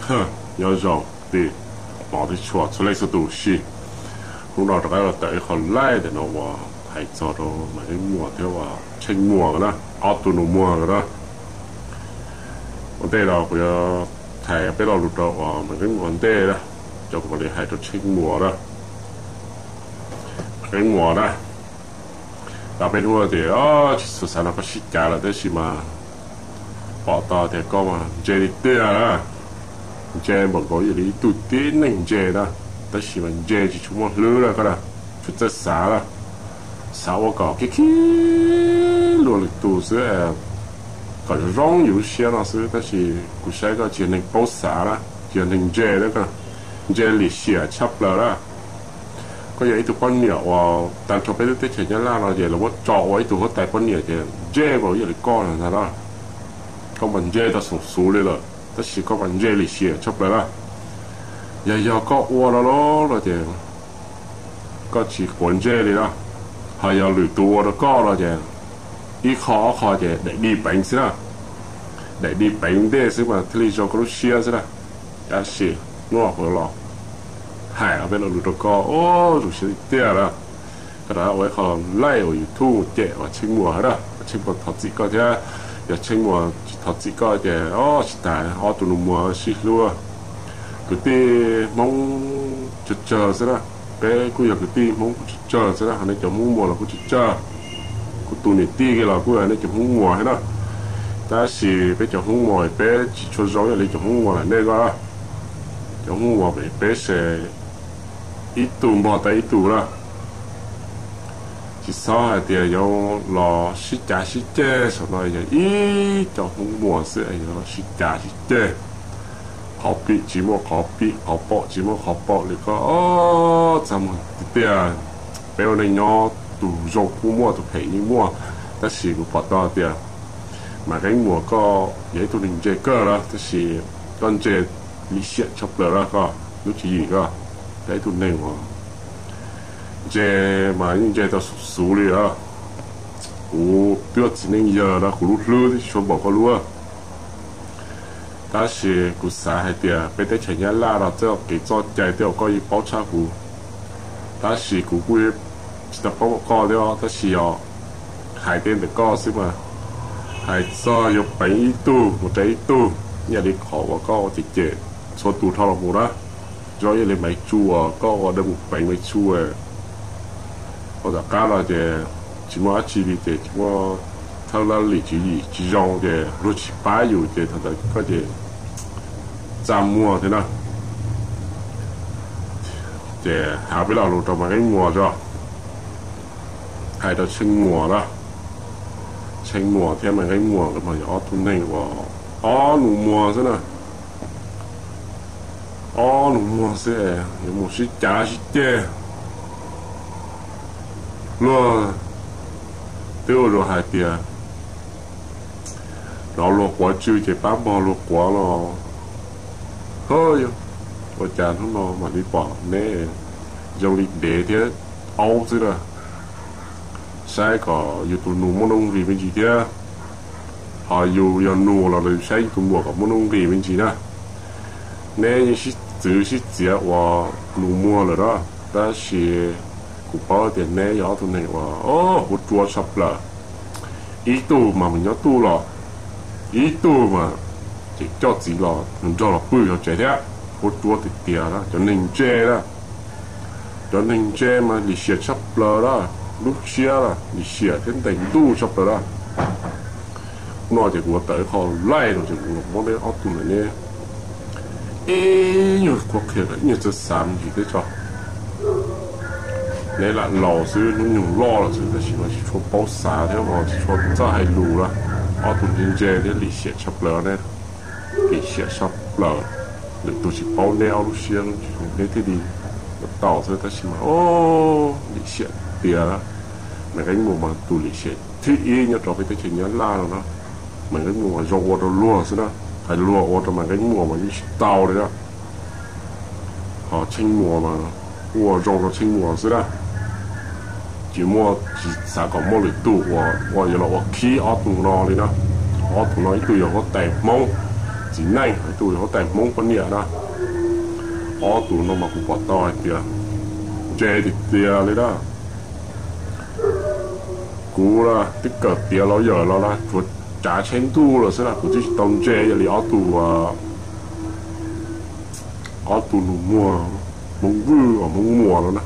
Nyob zoo kwv tij hmov thiab tshua txhua leej txhua tus si. Hnub no rov qab los tawm ib qho live ntawm no uas hais txog rau Maiv Qeeb Muas thiab uas Tsheej Muas na, ob tug nus muag na. Ua ntej los kuv yuav hais peb lo lus rau uas Maiv Qeeb Muas ua ntej na, cov kuv mam li hais rau Tsheej Muas na. Maiv Qeeb Muas na, tau peb hnub tias tsis txhua xav no koj sib cav lawm tab sis mas pom tau tias koj mas ntse li tiag na. Ntse npaum nkaus ib yam li ib tug tib neeg ntse na, tab sis mas ntse tsis tshua muaj hlwb na koj na, tsis txawj xav na. Xav ua kom khib khib luag lwm tus xwb, kom zoo zoo yus lub siab no xwb, tab sis kuv saib koj tsis yog neeg paub xav na, tsis yog neeg ntse na, ntse lim xiam tshaj plaws na. Koj yog ib tug poj niam uas tag nrho peb lub teb chaws Nyab Laj no ces lawv muab tso ua ib tug huab tais poj niam ces ntse npaum ib yam li koj no ntag na. Koj mas ntse tau xoom xuv li lawm tab sis koj mas ntse lim xiam tshaj plaws na. Yog yog koj ua no los no ces koj tsis quav ntsej li na. Ho yog lwm tus ua rau koj no ces ib qho ob qho ces daim di peev xwb na. Daim di peev ntej xwb mas thiaj li zoo koj lub siab xwb na. Tab sis hnub no kuv los hais ob peb lo lus rau koj, zoo siab tiag na. Koj rov ua ib qho live uas YouTube cem uas Tsheej Muas na, Tsheej Muas thov txim koj thiab. Yog Tsheej Muas tsis thov txim koj ces tsis tas ob tug nus muag sib hlub. Kwv tij Hmoob tsawg tsawg xwb na, peb kuj yog kwv tij Hmoob kuj tsawg tsawg xwb na, ho nej cov Hmoob Muas los kuj tsawg tsawg. Kuv tus niam tij kiag los kuj yog nej cov Hmoob Muas thiab na. Tab sis peb cov Hmoob Muas peb tsis tshua zoo ib yam li cov Hmoob Muas lam nej koj. Cov Hmoob Muas peb se ib tug npog tau ib tug na. Tsis txhob hais tias yuav los sib cav sib ceg, saum no yog ib cov Hmoob Muas xwb yuav los sib cav sib ceg. Qhov pim tsis muaj qhov pim, qhov paum tsis muaj qhov paum li koj. Txaj muag tiag tiag. Peb ua neej nyob tus zoo kuj muaj tus phem yeej muaj, tab sis kuv pom tau tias Maiv Qeeb Muas koj yog ib tug neeg ntse kawg na, tab sis koj ntse lim xiam tshaj plaws na koj lub tswv yim koj. Koj ib tug neeg uas ntse mas yeej ntse tau xu xuv li os. Kuv twb ua txiv neej yawg no kuv lub hlwb twb tsis tshua npaum koj lub. Tab sis kuv xav hais tias peb teb chaws Nyab Laj no txoj kev txoj cai tej uas koj yeej paub tshaj kuv. Tab sis kuv kuj tsis tau paub koj thiab, tab sis yog hais tej ntawm koj xwb mas, hais txog yuav peev ib tug mus rau ib tug, ib yam li qhov uas koj ua cem cem txhua tus dhau los mus na. Zoo ib yam li Maiv Tsu uas koj ua dawb mus peev Maiv Tsu, ua tom qab no ces tsis muaj dab tsi li ces tsis muaj thawj laj lim tswv yim tsis zoo ces luag tsis pab yus ces thaum ntawd koj ces txaj muag thiab na. Ces hais peb lo lus rau Maiv Qeeb Muas tso, hais rau Tsheej Muas na. Tsheej Muas thiab Maiv Qeeb Muas nkawd mas yog ob tug neeg uas ob nus muag xwb na. Ob nus muag xwb yuav mus sib cav sib ceg. Luag twb ua luag hais tias nov luag quav tsw ces pab npog luag quav los. Hawj, ua cas hnub no mam li pom neb zoo li dev thiab aub xwb na. Saib kom yus tus nus muaj nuj nqis me ntsis thiab. Ho yus yog nus los yus saib yus tus muam kom muaj nuj nqis me ntsis na. Neb yeej sib txwv sib txiav ua nus muag lawm na, tab sis kuv paub tias neb yog ob tug neeg uas huab ruab tshaj plaws. Ib tug mas mus nyob tuj los, ib tug mas ces coj txiv los nrog los pw hauv tsev thiab. Huab ruab tiag tiag na, cov neeg ntse na. Cov neeg ntse mas lim xiam tshaj plaws na, lub siab lim xiam thiab ntees ntuj tshaj plaws na. Hnub no ces kuv tawm ib qho live no ces kuv los muab neb ob tug ntawm neb ib nyuag qhuab qhia kom ib nyuag txawj xav me ntsis thiab tso. Neb lam laus xwb, hnub nyoog loj lawm xwb tab sis mas tsis tshua paub xav thiab tsis tshua txawj hais lus na. Ob tug ntse ntse thiab lim xiam tshaj plaws ne, lim xiam tshaj plaws. Lwm tus tsis paub neb ob lub siab, neb thiaj li tau xwb tab sis mas lim xiam tiag. Maiv Qeeb Muas mas tus lim xiam thib ib nyob rau peb teb chaws Nyab Laj no na. Maiv Qeeb Muas mas zoo ua rau luag xwb na, hais luag ua rau Maiv Qeeb Muas mas yeej tsis tau li na. Ho Tsheej Muas mas ua zoo rau Tsheej Muas xwb na. Tsis muaj, tsis xav kom muaj lwm tus uas ua yuav los ua khib ob tug no li na. Ob tug no ib tug yog huab tais Hmoob, txiv neej, ib tug huab tais Hmoob poj niam na. Ob tug no mas kuv pom tau hais tias ntse tiag tiag li na. Kuv twb kawm tiav los yawm los na, tsuas tsav tsheb ntuj los xwb na, kuv twb tsis tau ntse ib yam li ob tug, ob tug nus muag Hmoob Vwj uas Hmoob Muas no na.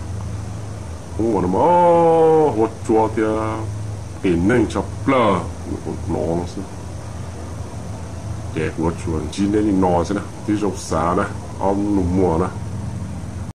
Hmoob Muas no mas huab tsuab thiab qis neeg tshaj plaws, kuv hnov no xwb. Ces kuv tsuas ntsib neb li no xwb na, twb zoo xav na, ob nus muag na.